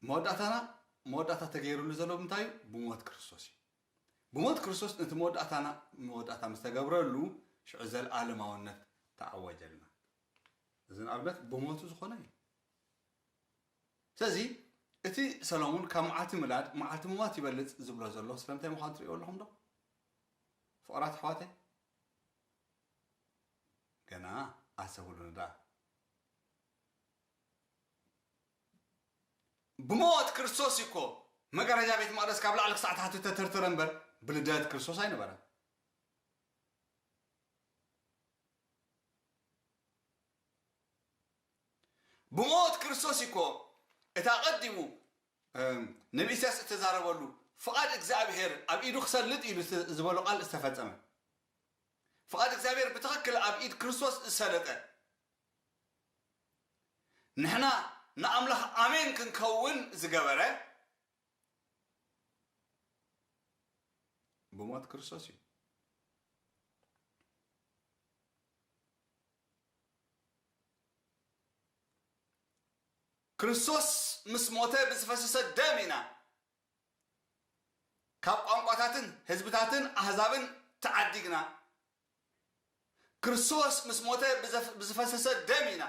መወዳእታና መወዳእታ ተገይሩሉ ዘሎ ብምንታይ እዩ? ብሞት ክርስቶስ እዩ። ብሞት ክርስቶስ ነቲ መወዳእታና መወዳእታ ምስ ተገብረሉ፣ ሽዑ ዘለኣለማውነት ተኣወጀልና። እዚ ንኣብነት ብሞቱ ዝኾነ እዩ። ስለዚ እቲ ሰሎሙን ካብ መዓልቲ ምላድ መዓልቲ ምሟት ይበልጽ ዝብሎ ዘሎ ስለምንታይ ምዃኑ ትርእይዎ ኣለኹም ዶ? ፍቕራት ኣሕዋተይ፣ ገና ኣሰብሉኒ ደኣ። ብሞት ክርስቶስ እዩ እኮ መጋረጃ ቤት መቕደስ ካብ ላዕሊ ክሳዕ ታሕቲ ተተርተረ እምበር ብልደት ክርስቶስ ኣይነበረን። ብሞት ክርስቶስ እዩ እኮ እቲ ኣቐዲሙ፣ እም፣ ነቢ ኢሳያስ እተዛረበሉ ፍቓድ እግዚኣብሔር ኣብ ኢዱ ክሰልጥ ኢሉ ዝተ-፣ ዝበሎ ቃል ዝተፈጸመ። ፍቓድ እግዚኣብሔር ብትኽክል ኣብ ኢድ ክርስቶስ ዝሰለጠ። ንሕና ንኣምላኽ ኣሜን ክንከውን ዝገበረ ብሞት ክርስቶስ እዩ። ክርስቶስ ምስ ሞተ ብዝፈሰሰ ደም ኢና ካብ ቋንቋታትን ህዝብታትን ኣህዛብን ተዓዲግና። ክርስቶስ ምስ ሞተ ብዘፍ-፣ ብዝፈሰሰ ደም ኢና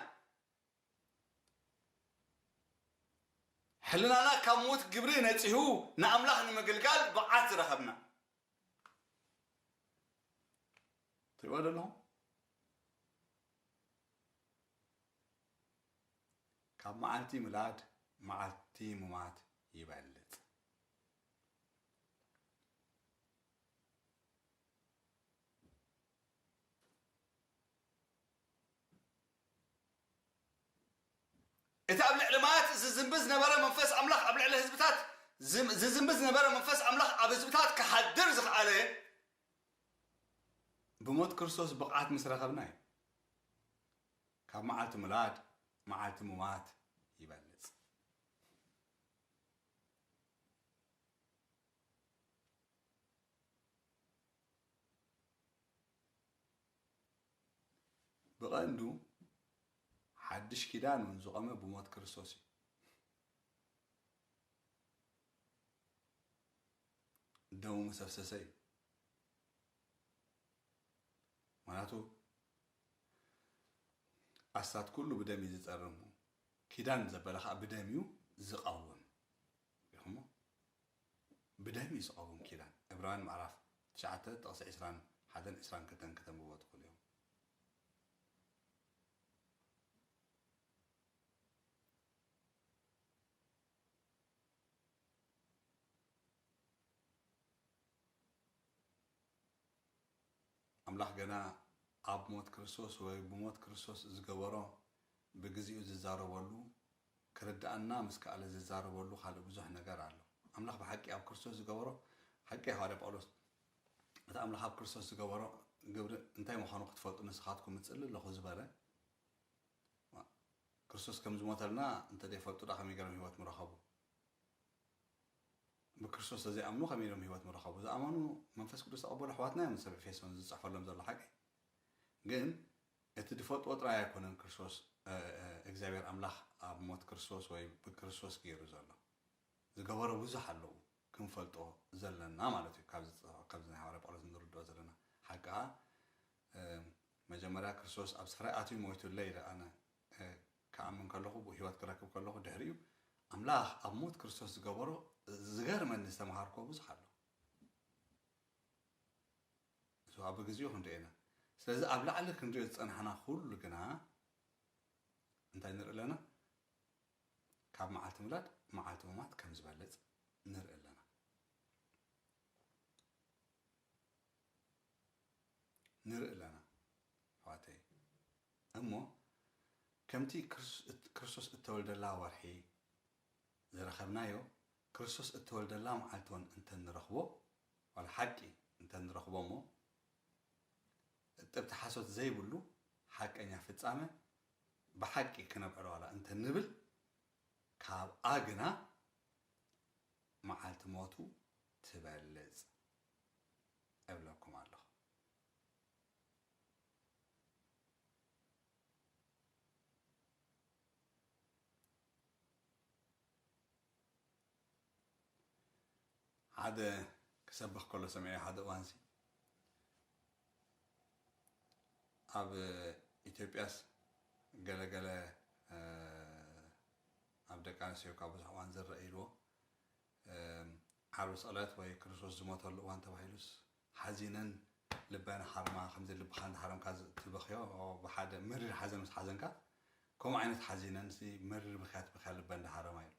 ሕልናና ካብ ሞት ግብሪ ነጺሁ ንኣምላኽ ንምግልጋል ብቕዓት ዝረኸብና። ትሪእዎ ዘለኹም? ካብ መዓልቲ ምላድ መዓልቲ ሙማት ይበልጽ። እቲ ኣብ ልዕሊ ማያት ዝዝንቢ ዝነበረ መንፈስ ኣምላኽ ኣብ ልዕሊ ህዝብታት ዝም-፣ ዝዝንቢ ዝነበረ መንፈስ ኣምላኽ ኣብ ህዝብታት ክሓድር ዝኸኣለ ብሞት ክርስቶስ ብቕዓት ምስ ረኸብና እዩ። ካብ መዓልቲ ምላድ መዓልቲ ሙማት ይበልጽ። ብቐንዱ ሓድሽ ኪዳን እውን ዝቖመ ብሞት ክርስቶስ እዩ። ደሙ ምስ ኣፍሰሰ እዩ። ምኽንያቱ ኣስታት ኩሉ ብደም እዩ ዝጸርም፣ ኪዳን ዘበለ ኸዓ ብደም እዩ ዝቐውም። ርኢኹሞ? ብደም እዩ ዝቐውም ኪዳን። ዕብራውያን ምዕራፍ ትሽዓተ ጥቕሲ ዕስራን ሓደን ዕስራን ክልተን ከተንብቦ ትኽእሉ እዮም። ኣምላኽ ገና ኣብ ሞት ክርስቶስ ወይ ብሞት ክርስቶስ ዝገበሮ ብግዚኡ ዝዛረበሉ፣ ክርድኣና ምስ ከኣለ ዝዛረበሉ ካልእ ብዙሕ ነገር ኣሎ። ኣምላኽ ብሓቂ ኣብ ክርስቶስ ዝገበሮ፣ ሓቂ ሃዋርያ ጳውሎስ፣ እቲ ኣምላኽ ኣብ ክርስቶስ ዝገበሮ ግብሪ እንታይ ምዃኑ ክትፈልጡ ንስኻትኩም እጽሊ ኣለኹ ዝበለ፣ ክርስቶስ ከም ዝሞተልና እንተ ዘይፈልጡ ደኣ ከመይ ገይሮም ህይወት ምረኸቡ? ብክርስቶስ ዘይኣምኑ ከመይ ኢሎም ህይወት ምረኸቡ? ዝኣመኑ መንፈስ ቅዱስ ተቐበሉ ኣሕዋትና እዮም ሰብ ኤፌሶን ዝጽሕፈሎም ዘሎ ሓቂ። ግን እቲ ዝፈልጥዎ ጥራይ ኣይኮነን ክርስቶስ፣ እ፣ እ፣ እግዚኣብሔር ኣምላኽ ኣብ ሞት ክርስቶስ ወይ ብክርስቶስ ገይሩ ዘሎ። ዝገበሮ ብዙሕ ኣለዉ ክንፈልጦ ዘለና ማለት እዩ። ካብዚ ጽ-፣ ካብዚ ናይ ሃዋርያ ጳውሎስ እንርድኦ ዘለና ሓቂ ኸኣ፣ እ፣ መጀመርያ ክርስቶስ ኣብ ስፍራይ ኣትዩ ሞይቱለይ ኢለ ኣነ፣ እ፣ ክኣምን ከለኹ፣ ብህይወት ክረክብ ከለኹ፣ ድሕሪኡ ኣምላኽ ኣብ ሞት ክርስቶስ ዝገበሮ ዝገርመኒ ዝተምሃርኮ ብዙሕ ኣሎ። እሱ ኣብ ግዜኡ ክንሪኦ ኢና። ስለዚ ኣብ ላዕሊ ክንሪኦ ዝጸናሕና ኩሉ ግና እንታይ ንርኢ ኣለና? ካብ መዓልቲ ምላድ መዓልቲ ምማት ከም ዝበልጽ ንርኢ ኣለና። ንርኢ ኣለና፣ ኣሕዋተይ። እሞ ከምቲ ክርስ-፣ እት-፣ ክርስቶስ እተወልደላ ወርሒ ዝረኸብናዮ፣ ክርስቶስ እተወልደላ መዓልቲ እውን እንተ ንረኽቦ፣ ዋላ ሓቂ እንተ ንረኽቦ እሞ፣ እጥብቲ ሓሶት ዘይብሉ ሓቀኛ ፍጻመ ብሓቂ ክነብዕሎ ዋላ እንተ ንብል፣ ካብኣ ግና መዓልቲ ሞቱ ትበልጽ እብለኩም ኣለኹ። ሓደ ክሰብኽ ከሎ ሰሚዐ ሓደ እዋንሲ፣ ኣብ ኢትዮጵያስ ገለገለ፣ እ፣ ኣብ ደቂ ኣንስትዮ ካብ ብዙሕ እዋን ዝረአ ኢልዎ፣ እ፣ ዓርቢ ስቕለት ወይ ክርስቶስ ዝሞተሉ እዋን ተባሂሉስ ሓዚነን ልበን ሃርማ፣ ከምዚ ልብኻ እንዳሃረምካ ዝ-፣ ትበኽዮ፣ ብሓደ መሪር ሓዘን ምስ ሓዘንካ፣ ከምኡ ዓይነት ሓዚነን ሲ መሪር ብኽያት ብኽያ ልበን እንዳሃረማ ኢሉ።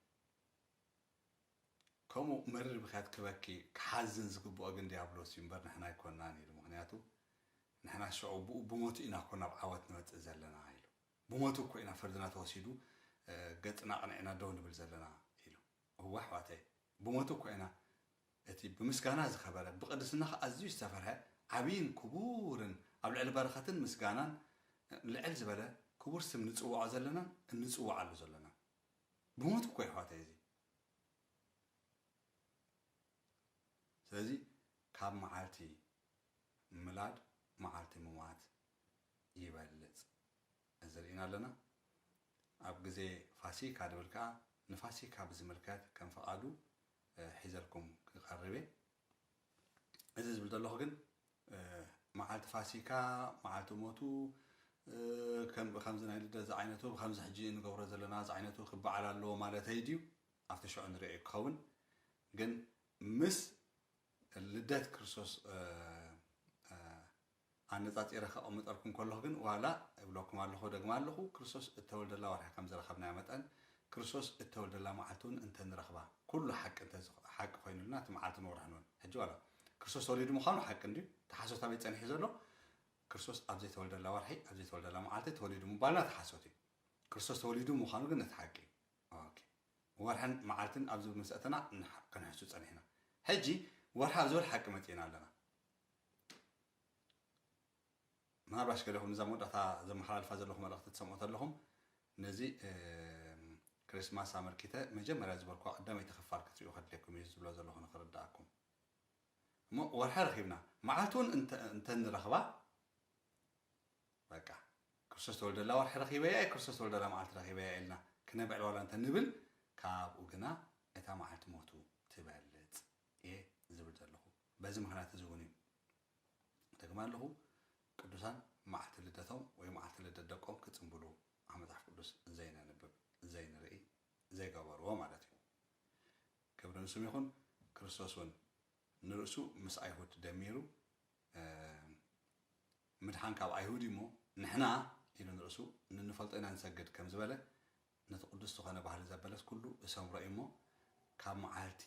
ከምኡ መሪር ብኽያት ክበኪ፣ ክሓዝን ዝግብኦ ግን ዲያብሎስ እዩ እምበር ንሕና ኣይኮናን ኢሉ። ምኽንያቱ ንሕና ሽዑ ብኡ ብሞቱ ኢና እኮ ናብ ዓወት ንመጽእ ዘለና ኢሉ። ብሞቱ እኮ ኢና ፍርድና ተወሲዱ፣ እ፣ ገጽና ኣቕኒዕና ደው ንብል ዘለና ኢሉ። እወ ኣሕዋተይ፣ ብሞቱ እኮ ኢና እቲ ብምስጋና ዝኸበረ፣ ብቕድስና ኸዓ ኣዝዩ ዝተፈርሀ፣ ዓብይን ክቡርን፣ ኣብ ልዕሊ በረኸትን ምስጋናን ልዕል ዝበለ ክቡር ስም ንጽውዖ ዘለናን እንጽውዓሉ ዘለናን። ብሞቱ እኮ እዩ ኣሕዋተይ እዚ። ስለዚ ካብ መዓልቲ ምላድ መዓልቲ ምሟት ይበልጽ። እዚ ርኢና ኣለና። ኣብ ግዜ ፋሲካ ድብል ከኣ ንፋሲካ ብዝምልከት ከም ፍቓዱ፣ እ፣ ሒዘልኩም ክቐርብ እየ። እዚ ዝብል ዘለኹ ግን፣ እ፣ መዓልቲ ፋሲካ፣ መዓልቲ ሞቱ፣ እ፣ ከም፣ ከምዚ ናይ ልደት ዝዓይነቱ፣ ከምዚ ሕጂ እንገብሮ ዘለና ዝዓይነቱ ክበዓል ኣለዎ ማለተይ ድዩ? ኣብ ሽዑ ንሪኦ ክኸውን። ግን ምስ ልደት ክርስቶስ ኣነፃፂረ ከቐምጠልኩም ከለኹ ግን ዋላ እብለኩም ኣለኹ፣ ደግማ ኣለኹ፣ ክርስቶስ እተወልደላ ወርሒ ከም ዝረኸብናዮ መጠን ክርስቶስ እተወልደላ መዓልቲ እውን እንተንረኽባ፣ ኩሉ ሓቂ ሓቂ ኮይኑልና እቲ መዓልትን ወርሕን እውን ሕጂ ዋላ ክርስቶስ ተወሊዱ ምዃኑ ሓቂ እንድዩ። ተሓሶት ኣበይ ጸኒሑ ዘሎ? ክርስቶስ ኣብ ዘይተወልደላ ወርሒ ኣብ ዘይተወልደላ መዓልቲ ተወሊዱ ምባልና ተሓሶት እዩ። ክርስቶስ ተወሊዱ ምዃኑ ግን እቲ ሓቂ እዩ። ወርሕን መዓልትን ኣብዚ ምስ ኣተና ክንሕሱ ጸኒሕና። ሕጂ ወርሒ ኣብ ዝብል ሓቂ መጺእና ኣለና። ምናልባሽ ገለኹም እዛ መወዳእታ ዘመሓላልፋ ዘለኹ መልእኽቲ ትሰምዑ ተለኹም፣ ነዚ ክሪስማስ ኣመልኪተ መጀመርያ ዝበልኩ ቀዳመይቲ ክፋል ክትሪኡ ከድልየኩም እዩ ዝብሎ ዘለኹ ንክርድኣኩም። እሞ ወርሒ ረኺብና፣ መዓልቲ እውን እንተ ንረኽባ፣ በቃ ክርስቶስ ተወልደላ ወርሒ ረኺበያ እየ፣ ክርስቶስ ተወልደላ መዓልቲ ረኺበያ እየ ኢልና ክነብዕል ዋላ እንተ ንብል፣ ካብኡ ግና እታ መዓልቲ ሞቱ ትበልጽ እየ ዝብል ዘለኹ። በዚ ምኽንያት እዚ እውን እዩ። ደግማ ኣለኹ፣ ቅዱሳን መዓልቲ ልደቶም ወይ መዓልቲ ልደት ደቆም ክጽንብሉ ኣብ መጽሓፍ ቅዱስ ዘይነንብብ፣ ዘይንርኢ፣ ዘይገበርዎ ማለት እዩ። ክብሪ ንስም ይኹን። ክርስቶስ እውን ንርእሱ ምስ ኣይሁድ ደሚሩ፣ ምድሓን ካብ ኣይሁድ እዩ እሞ ንሕና ኢሉ ንርእሱ ንንፈልጦ ኢና ንሰግድ ከም ዝበለ፣ ነቲ ቅዱስ ዝኾነ ባህሊ ዘበለስ ኩሉ እሰምሮ እዩ እሞ፣ ካብ መዓልቲ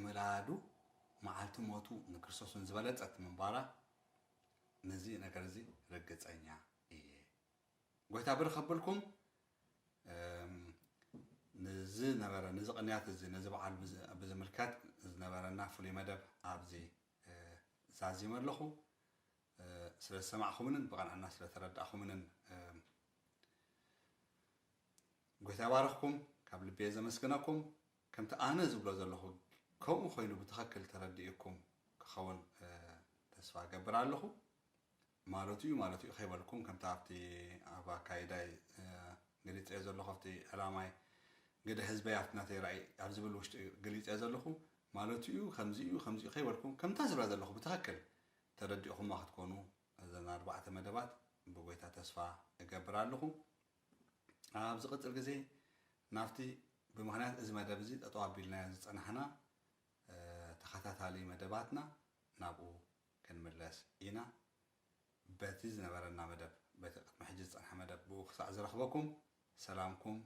ምላዱ መዓልቲ ሞቱ ንክርስቶስ እውን ዝበለጸት ምንባራ፣ ነዚ ነገር እዚ ርግጸኛ እየ። ጎይታ ብርኽ ኣብልኩም። ንዝነበረ፣ ንዚ ቅንያት እዚ፣ ነዚ በዓል ብዝምልከት ዝነበረና ፍሉይ መደብ ኣብዚ ዛዚመ ኣለኹ። ስለ ዝሰማዕኹምንን ብቐንዕና ስለ ተረዳእኹምንን ጎይታ ይባርኽኩም። ካብ ልቢ እየ ዘመስግነኩም። ከምቲ ኣነ ዝብሎ ዘለኹ ከምኡ ኮይኑ ብትኽክል ተረዲእኩም ክኸውን ተስፋ እገብር ኣለኹ። ማለቱ እዩ፣ ማለቱ እዩ ከይበልኩም፣ ከምቲ ኣብቲ ኣብ ኣካይዳይ ገሊፀዮ ዘለኹ፣ ኣብቲ ዕላማይ፣ ግደ ህዝበይ ኣብቲ ናተይ ራእይ ኣብ ዝብል ውሽጢ ገሊፀዮ ዘለኹ፣ ማለቱ እዩ፣ ከምዚ እዩ፣ ከምዚ እዩ ከይበልኩም፣ ከምታ ዝብላ ዘለኹ ብትኽክል ተረዲእኹማ ክትኮኑ፣ እዘን ኣርባዕተ መደባት ብጎይታ ተስፋ እገብር ኣለኹ። ኣብ ዝቕጽል ግዜ ናብቲ ብምኽንያት እዚ መደብ እዚ ጠጠው ኣቢልናዮ ዝጸናሕና ተኸታታሊ መደባትና ናብኡ ክንምለስ ኢና። በቲ ዝነበረና መደብ፣ በቲ ቅድሚ ሕጂ ዝጸንሐ መደብ ብኡ ክሳዕ ዝረኽበኩም፣ ሰላምኩም